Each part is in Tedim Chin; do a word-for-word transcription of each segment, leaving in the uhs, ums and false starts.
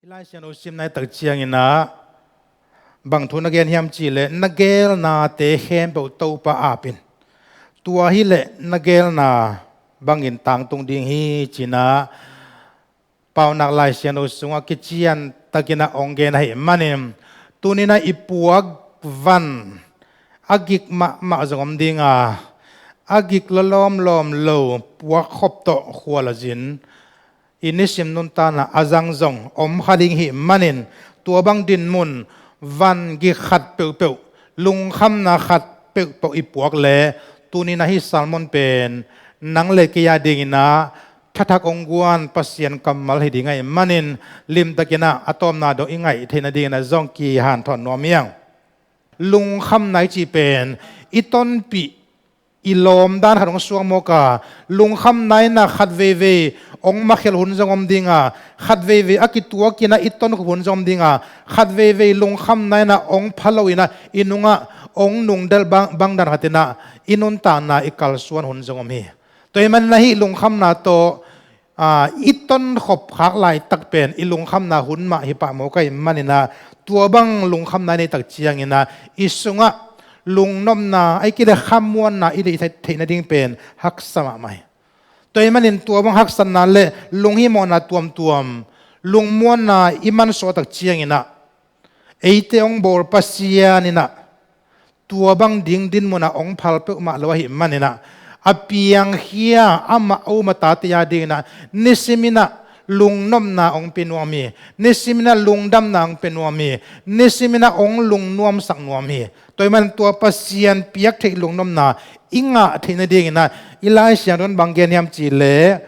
Lai Siangtho sim nai tak ciangin ah bang thu na gen hiam cih leh, na geelnate khempeuh Topa apin, tua hileh na geelna bangin tangtung ding hi, ci-in ah Paunak Lai Siangtho sungah kician takin ah hong gen ahih manin, tuni-in ah i puak van a gik mahmah zong om ding a, a gik lawlawm lawm lo puak khop tawh khual a zin, i nisim nuntakna a zang zong om kha ding hih manin, tua bang dinmun, van gik khat peuhpeuh, lungkhamna khat peuhpeuh i puak leh, tuni-in ah hih sermon pen nang le kei a dingin ah thathak hong guan Pasian kammal hi ding ahih manin, limtakin ah a tawpna dong i ngaih theih nadingin ah zong kihanthawn nuam hi ing. Lungkhamna i cih pen i tonpih, i lawm dan khat hong suak mawk a, lungkhamna in ah khat veivei hong makhelh hun zong om ding a, khat veivei a kituakin ah i tonkhup hun zong om ding a, khat veivei lungkhamna in ah hong pha lo-in ah i nungah hong nungdelh bang, bang dan khatin ah i nuntakna i kalsuan hun zong om hi. Tua ahih manin ah hih lungkhamna tawh, aa, i tonkhop khak laitak pen i lungkhamna hun mah hi pah mawk ahih manin ah, tua bang lungkhamna i neih tak ciangin ah i sungah lungnopna, ahih kei leh khamuanna i neih theih, theih nading pen haksa mahmah hi. Tua ahih manin tua bang haksatna le lunghimawhna tuamtuam, lungmuanna i mansuah tak ciangin ah, eite hong bawl Pasian in ah tua bang ding dinmun ah hong phal peuhmah lo ahih manin ah, a piangkhia amah a um a tate a dingin ah nisimin ah lungnopna hong pia nuam hi, nisimin ah lungdamna hong pia nuam hi, nisimin ah hong lungnuamsak nuam hi. Tua ahih manin tua Pasian piak theih lungnopna i ngah theih nadingin ah i Lai Siangtho in bang gen hiam cih leh,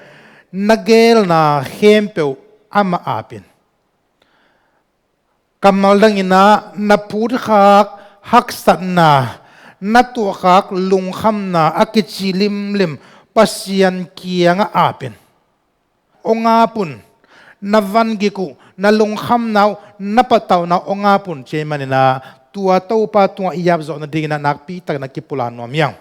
na geelna khempeuh amah apin. Kammal dangin ah na phutkhak haksatna, na tuahkhak lungkhamna a kici limlim Pasian kiangah apin. Hong ap un, na van gik uh, na lungkhamna uh, na pattauna uh hong ap un, ci ahih manin ah tua Topa tungah i ap zawh nadingin ah nakpi takin ah kipulak nuam hi ing.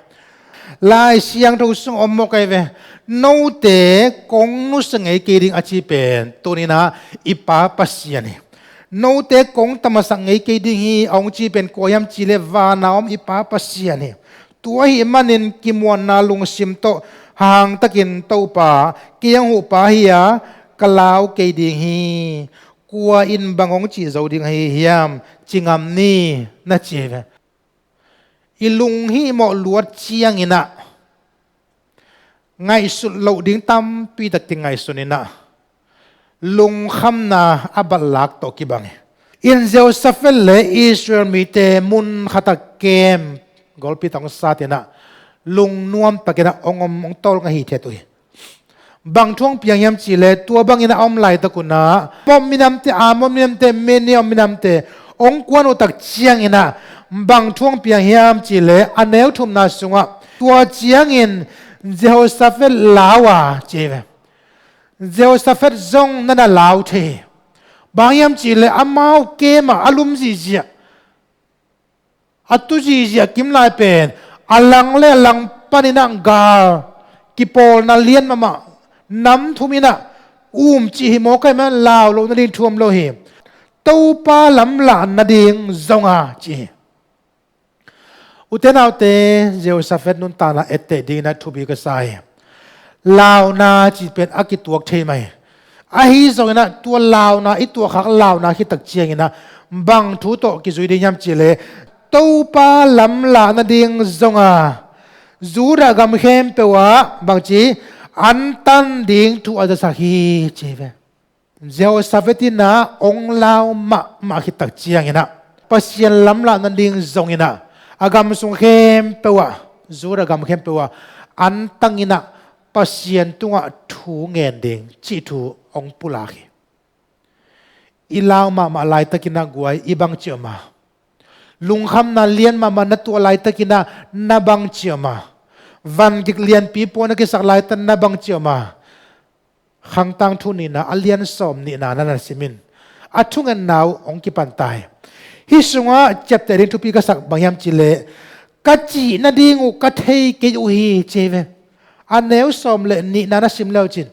Lai Siangtho sung om mawk ahi ve. Note kong nusia ngei kei ding a ci pen tuni-in ah i Pa Pasian hi. Note kong tamasak ngei kei ding hi a hong ci pen kua hiam cih leh vana om i Pa Pasian hi. Tua ahih manin kimuanna lungsim tawh hangtakin Topa, kei hong huhpa hi a, ka lau kei ding hi. Kua in bang hong cih zo ding ahi hiam, ci ngam ni, na ci ahi ve. I lunghihmawh luat ciangin ah ngaihsut loh ding tampi tak kingaihsun in ah lungkhamna a balak tawh kibang hi. In Jehoshaphat le Israel mite mun khat ah kem, golpi tak hong sat in ah lungnuam takin ah hong om, hong tawlnga hi theih uh hi. Bang thu hong piang hiam cih leh, tua bangin a om laitak un ah Moab minamte, Ammon minamte, Midian minamte hong kuan uh tak ciangin ah bang thu hong piang hiam cih leh, a neu thumna sungah, tua ciangin Jehoshaphat lau a, ci hi ve. Jehoshaphat zong na na lau thei hi. Bang hiam cih leh amau kem ah a lum zihziah, a tu zihziah kim lai pen a lang le a lang panin ah gal kipawlna lian mahmah, nam thum in ah um cih hi mawk ahih manin lau loh nading thu om lo hi. Topa lamlahna ding zong a, ci hi. Ute naute, Jehoshaphat nuntakna etteh dingin ah thupi ka sa hi. Launa cih pen a kituak thei mah hi. Ahi zongin ah tua launa, i tuahkhak launa khit tak ciangin ah bang thu tawh kizui ding hiam cih leh, Topa lamlahna ding zong a, Judah gam khempeuh ah bangci, antan ding thu a zasak hi, ci hi ve. Jehoshaphat in ah hong lau mahmah khit tak ciangin ah Pasian lamlahna ding zongin ah a gam sung khempeuh ah, Judah gam khempeuh ah antangin ah Pasian tungah thu ngen ding cih thu hong pulak hi. I lau mahmah laitakin ah guai, i bangci om a? Lungkhamna lian mahmah na tuah laitakin ah na bangci om a? Van gik lianpi pua na kisak laitak na bangci om a? Khangtangthu nihna a lian sawm nihna na na sim in, a thungetna uh hong kipan ta hi. Hih sungah ciapteh ding thupi ka sak bang hiam cih leh, ka cih nading uh ka thei kei uh hi, ci hi ve. A neu sawm le nihna na sim le uh cin,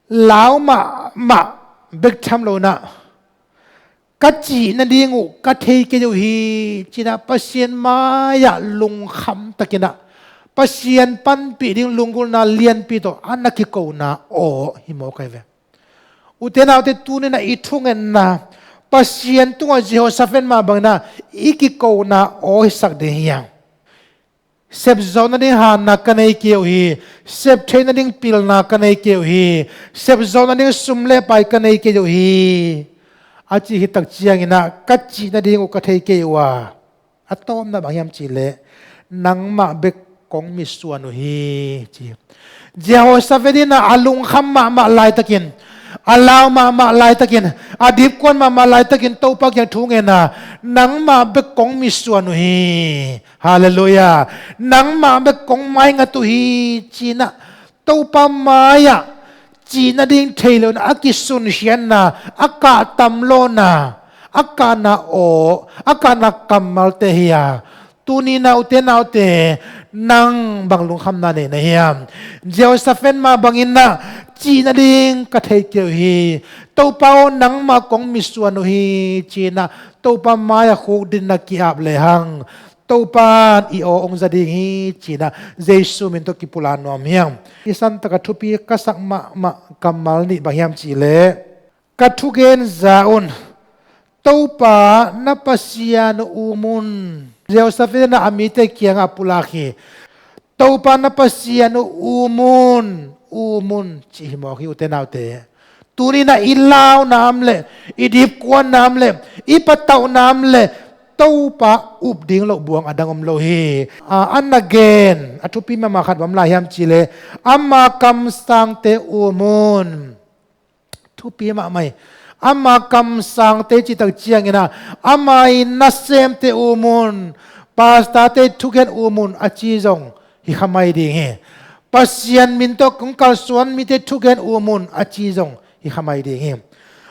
lau mahmah bek tham lo inah ka cih nading uh ka thei kei uh hi, ci-inah Pasian mai-ah lungkham takinah Pasian panpih ding lunggulhna lianpi tawh a na kikona aw hi mawk ahi ve. Ute naute, tuni-inah i thungetna Pasian tungah Jehoshaphat mah banginah i kikona aw hisak ding hi hang. Sep zawh nading hanna ka nei kei uh hi. Sep theih nading pilna ka nei kei uh hi. Sep zawh nading sum le pai ka nei kei uh hi, a cih hi tak cianginah ka cih nading uh ka thei kei uh a, a tawpna bang hiam cihleh nangmah bek kong mitsuan uh hi, ci hi. Jehoshaphat inah a lungkham mahmah laitakin, a lau mahmah laitakin, a dipkuan mahmah laitakin Topa kiang thu ngen a, nangmah bek kong mitsuan uh hi. Halleluiah. Nangmah bek kong maingat uh hi, ci-inah Topa mai-ah cih nading thei lo-in a kisunsiatna, a kahtam lawhna, a kahna aw, a kahna kammalte hi a, tuni-inah ute naute, nang bang lungkhamna nei na hiam? Jehoshaphat mah banginah cih nading ka thei kei uh hi. Topa aw, nangmah kong mitsuan uh hi, ci-inah Topa mai-ah khukdinna ki-ap lehang Topa in i aw hong za ding hi, ci-inah Jesu min tawh kipulak nuam hi hang. I santaka thupi ka sak mahmah kammal nih bang hiam cihleh, ka thugen za un, Topa na Pasian uh um un. Jehoshaphat inah a mite kiangah a pulak hi. Topa na Pasian uh um un, um un, ci hi mawk hi ute naute. Tuni-inah i launa om leh, i dipkuanna om leh, i patauhna om leh Topa up ding loh buang a dang om lo hi. A, a na gen a thupi mahmah khat bang lai hiam cihleh, ama kamsangte um un. Thupi mahmah hi. Ama kamsangte cih tak cianginah ama ii nasemte um un. Pastorte thugen um un a ci zong hi kha mai ding hi. Pasian min tawh kong kalsuan mite thugen um un a ci zong hi kha mai ding hi.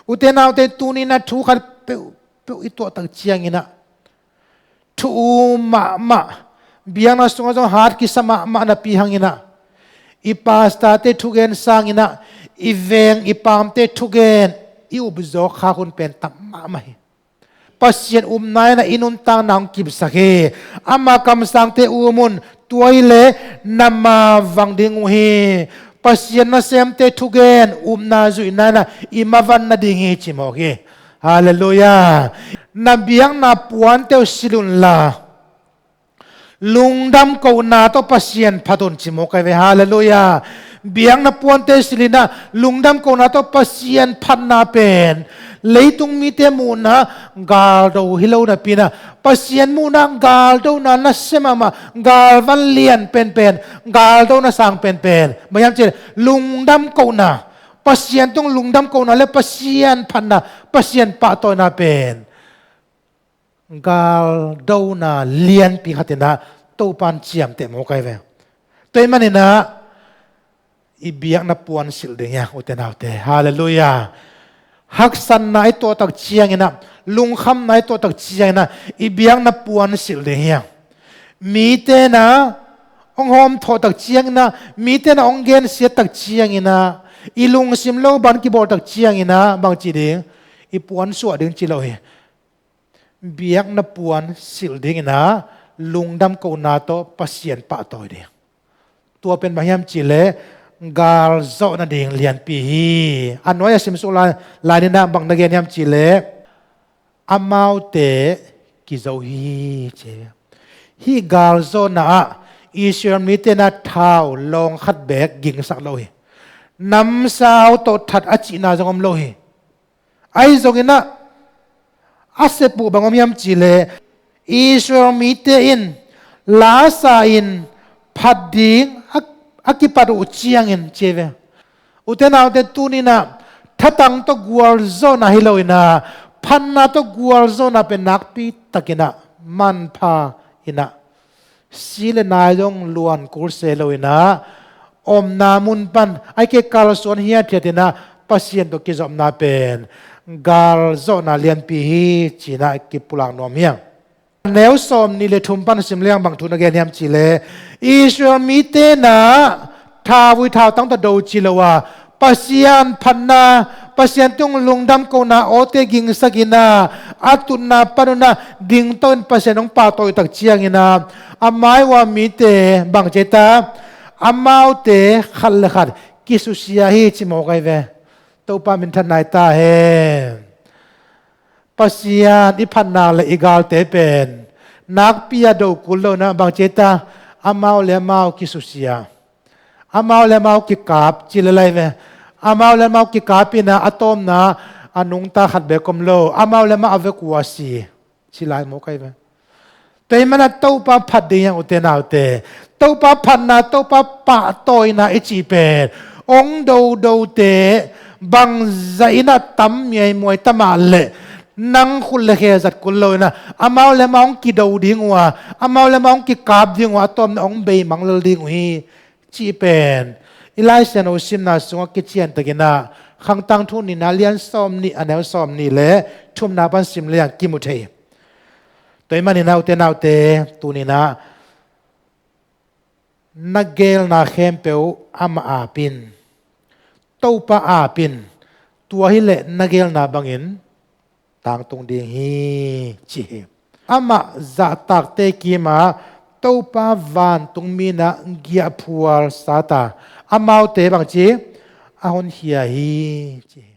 Ute naute, tuni-inah thu khat peuhpeuh i tuah tak cianginah thu um mahmah, biakna sungah zong hat kisa mahmah napi hanginah i pastorte thugen sanginah i veng i paamte thugen i upzawk khak hun pen tam mahmah hi. Pasian upna inah i nuntakna hong kipsak hi. Ama kamsangte um un, tua hileh na mavang ding uh hi. Pasian nasemte thugen, upna zuihna inah i mavan nading hi, ci mawk hi. Halleluiah. Na biakna puante uh silh unla, lungdam kohna tawh Pasian phat un, ci mawk ahi ve. Halleluiah. Biakna puante silh inah lungdam kohna tawh Pasian phatna pen leitung mite muhna galdo hi lo napi inah Pasian muhna galdona nasia mahmah, galvan lian penpen, galdona sang penpen bang hiam cihleh lungdam kohna, Pasian tung lungdam kohna le Pasian phatna, Pasian pahtawina pen galdona lianpi khat inah Topa in ciamteh mawk ahi ve. Tua ahih maninah i biakna puan silh ding hi hang ute naute. Halleluiah. Haksatna i tuah tak cianginah, lungkhamna i tuah tak cianginah i biakna puan silh ding hi hang. Mite inah hong hawmthawh tak cianginah, mite inah hong gensiat tak cianginah, i lungsim lo bang kibawl tak cianginah bangci ding, i puan suah ding ci lo hi. Biakna puan silh dinginah lungdam kohna tawh Pasian pahtawi ding. Tua pen bang hiam cihleh galzawh nading lianpi hi. A nuai-ah simsuk lai, lai ninah bang na gen hiam cihleh amaute kizo hi, ci. Hih galzawhna ah Israel mite inah thau lawng khat beek gingsak lo hi. Namsau tawh that a cihna zong om lo hi. Ahi zonginah a sep uh bang om hiam cihleh Israel mite in lasa in phat ding a, a kipat uh ciangin, ci ve. Ute naute, tuninah thatang tawh gualzawhna hi loinah phatna tawh gualzawhna pen nakpi takinah manpha inah si le nai zong luan kul se loinah omna mun pan a kei kalsuan hiathiat inah Pasian tawh kizopna pen galzawhna lianpi hi, cinah kipulak nuam hi hang. Neu sawm nih le thum pan sim leng bang thu na gen hiam cihleh Israel mite inah thauvui thautang tawh do ci lo a Pasian phatna, Pasian tung lungdam kona awte gingsak ina, a tutna panuna dingto in Pasian hong pahtawi tak ciangina, a mai ua mite bang ci ta, amaute khat le khat kisusia hi ci mawk ai ve. Topa minthan nai ta hen. Pasian i phatna le i galte pen nakpi a do kul lo na bang ci ta, amau le amau kisusia. Amau le amau kikap ci le lai ve. Amau le amau kikap ina a tawmna a nungta khat bek om lo. Amau le amau a vekua si ci lai mawk ai ve. Tua hi mana Topa phat ding hiang ute naute. Topa phatna, Topa pahtawina i cih pen ong dodote bangza ina tam miaimuai tamah le nang khut le khe zat kul lo ina amau le amau ong kido ding uh a, amau le amau ong kikap ding uh a, a tawmna ong beimang lel ding uh hi. Cih pen i Lai Siangtho simna sungah kician takinah Khangtangthu nihna lian sawm nih a neu sawm nih le thumna pan sim liang kimu thei. Tua hi maninah ute naute tuninah na geelna khempeuh amah apin, Topa apin, tua hileh na geelna bangin tangtung ding hi ci hi. Amah zahtakte kimah Topa vantung minah giahphual sata amaute bangci a honkhia hi ci hi.